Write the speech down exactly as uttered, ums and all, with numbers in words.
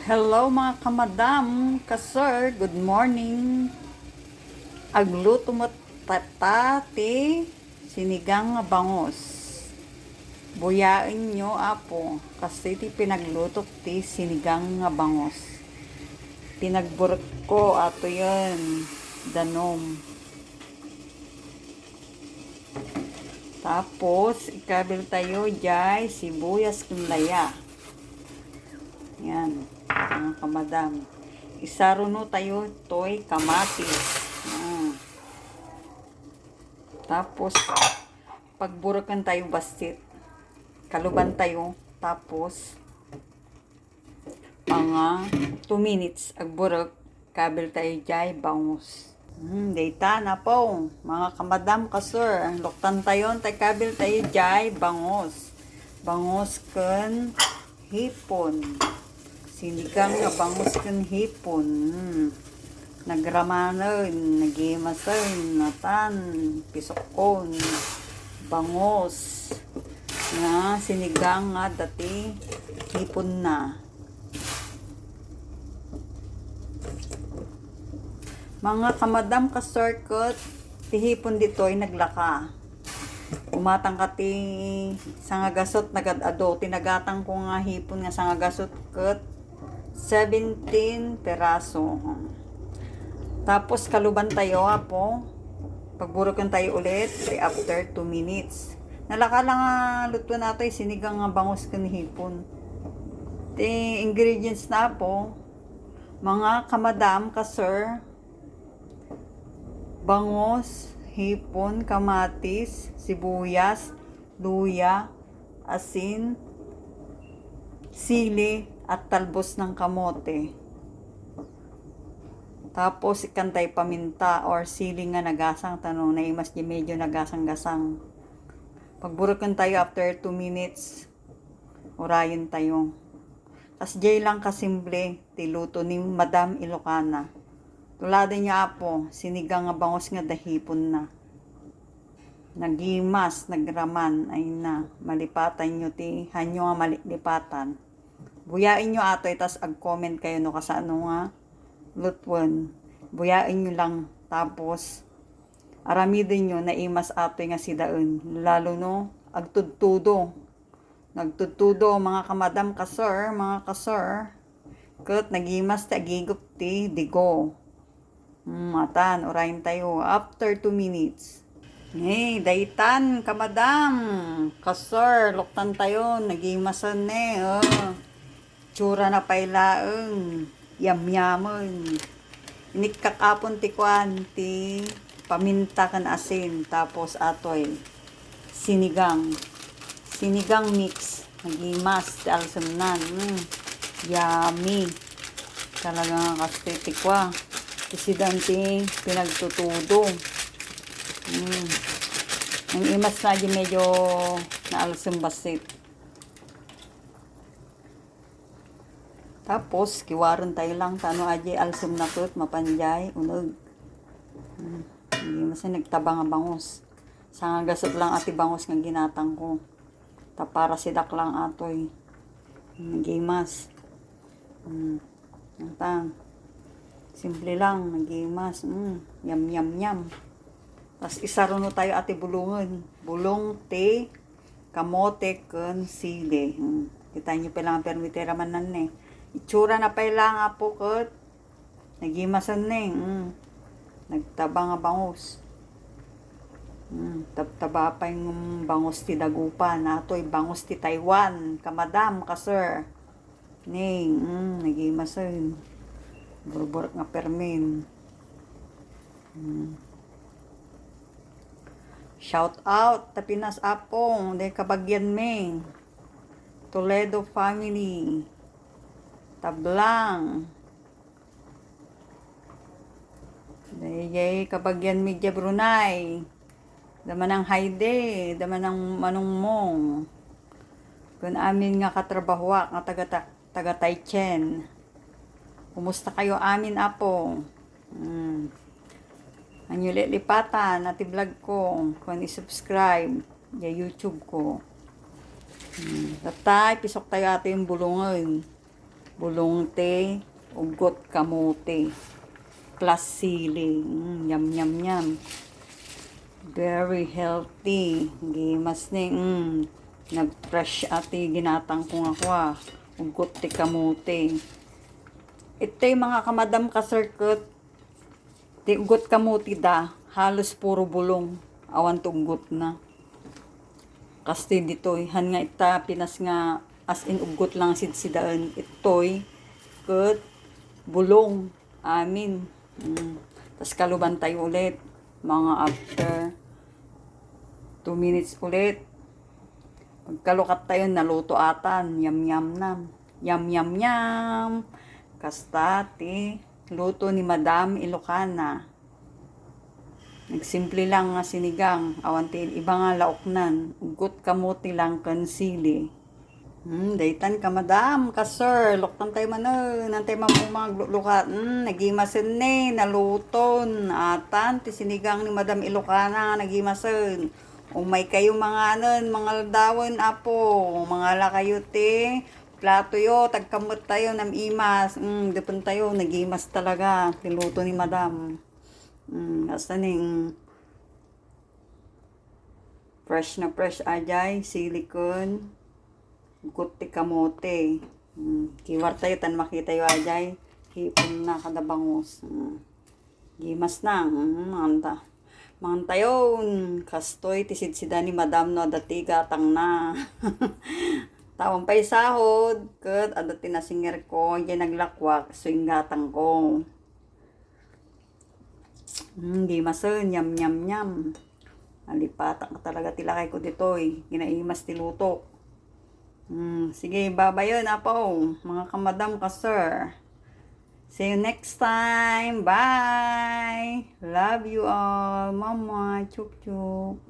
Hello, mga kamadam, ka-sir, good morning. Agluto met ta ti sinigang nga bangus. Buyaenyo, Apo, kasi ti pinaglutok ti sinigang nga bangus. Pinagburek ko, ato yun, danom. Tapos, ikabil tayo jay sibuyas ken laya. Yan, mga kamadam. Isaruno tayo toy kamatis. Ah. Tapos, pagbureken tayo bassit. Kaluban tayo. Tapos, mga two minutes agburek, kabil tayo jay bangus. Hmm, dayta na po, mga kamadam, ka-sir. Luktan tayo, tay kabil tayo jay bangus. Bangus ken hipon. Sinigang nga bangus ken hipon. Hmm. Nagramanen, nagimasen, natan, pisokkon, bangus, nga sinigang nga dati hipon na. Mga kamadam, ka-sir, ket ti hipon ditoy naglaka. Umatang ka ti sangagasut, nagad-adu. Ti nagatang ko nga hipon nga sangagasut ket seventeen peraso. Tapos kaluban tayo, Apo. Pagburuken tayo ulit, ti after two minutes. Nalaka lang nga luto na ito, sinigang nga bangus ken hipon. Ti ingredients na, Apo, mga kamadam, ka-sir, bangus, hipon, kamatis, sibuyas, luya, asin, sili, at talbos ng kamote. Tapos, ikkan tayo paminta or sili nga nagasang, ta no naimas di medyo nagasang-gasang. Pagburuken tayo after two minutes, urayen tayo. Kasdiay lang kasimple ti luto ni Madam Ilocana. Tuladen niya, Apo, sinigang nga bangus nga dahipon na. Nagimas, nagraman, ay na, malipatan nyo ti, hanyo nga malipatan. Buyain nyo ato itas ag-comment kayo no kasano nga lutwen. Buyain nyo lang, tapos aramiden nyo naimas ato nga sidaen. Lalo no, agtudtudo. Nagtudtudo, mga kamadam, ka-sir, mga ka-sir. Ket nagimas ti agigup ti digo. Hmm, atan, urayen tayo after two minutes. Hey, daytan, kamadam, ka-sir, luktan tayo, nagimasen ne, oh. Tsura na pay laeng, yamyamen. Inikkak, Apo, ti kuan, ti paminta ken asin, tapos atoy sinigang. Sinigang mix. Nagimas ti alsemnan. Mm. Yummy. Talaga nga kasta ti kua. Ti sidaen ti pinagtutudo. Mm. Ang imas na di medyo naalsem bassit. Tapos, kiwaren tayo lang ta no adiay alsem na ket mapan diay uneg. Hmm, nagimas, nagtaba nga bangus. Sangagasut lang a ti bangus nga ginatang ko. Ta para sidak lang atoy. Nagimas. Hmm. Ang tang. Simple lang, nagimas. Mm. Yam, yam, yam. Tas isaruno tayo a ti bulongen. Bulong ti kamote ken sili. Hmm. Kita nyo pala nga permi ti ramanan ne. Itsura na pay lang, Apo, ket nagimasen ne. Hmm. Nagtaba nga bangus. Hmm. Tabtaba pay nga bangus ti dagupan. Atoy bangus ti Taiwan. Kamadam, ka-sir. Ning, mm, nagimasen. Burburek nga permin. Mm. Shout out, ta Pinas, Apo, day kabagian mi. Toledo family. Tablang. Dayjay kabagian mi dia Brunei. Da Manang Haide, da Manang Manong Mong. Kun amin nga katrabahoak nga taga, taga Taichung. Kumusta kayo amin, Apo? Hmm. Anyo lilipatan, ati vlog ko. Kun i-subscribe, ya YouTube ko. Hmm. Tatay, pisok tayo ato yung bulungan. Bulong ti uggot kamote. Plus sili. Mm, yum, yum, yum. Very healthy. Gimas ni, mm, nag-fresh a ti ginatang ko nga kua. Uggot ti kamote. Itoy, mga kamadam, ka-sir, ket ti uggot kamote da, halos puro bulong. Awan ti uggotna. Kastoy ditoy, han nga ita Pinas nga as in uggot lang sidsidaen, itoy ket bulong. Amin. Mm. Tas kaluban tayo ulit, mga after two minutes ulit. Pagkalukat tayo, naluto atan. Yum, yum, nam. Yum, yum, yum. Kasta ti luto ni Madam Ilocana. Nagsimple lang nga sinigang. Awan ti iba nga laoknan. Uggot kamote lang ken sili. Hmm, daytan ka, madam, ka, sir. Luktan tayo manen. Antay man po maglulukat. Hmm, nagimasen ni, naluton. Atan, ti sinigang ni Madam Ilocana nga nagimasen. Umay kayo manganen, mangaldawen, apo. Mangala kayo ti plato yo, tagkammet tayo, namimas. Hmm, depen tayo, nagimas talaga. Ti luto ni madam. Hmm, hasta ni, hmm. Fresh na fresh, ajay, sili ken uggot ti kamote. Hmm, kiwar tayo tan makita yo, ajay. Hipon na kada bangus. Hmm. Gimas na. Hmm, manta. Mantayon, kastoy ti sidsida ni madam no adda ti gatang na. Tawan pay sahod, ket adda ti nasinger ko, diay naglakwak, so inggatang ko. Hmm, gimasen, yam, yam, yam. Nalipatak na talaga ti lakay ko ditoy. Ginaimas ti luto. Hmm, sige, babayen, apo, mga kamadam, ka, sir. See you next time. Bye. Love you all. Mama, chuk, chuk.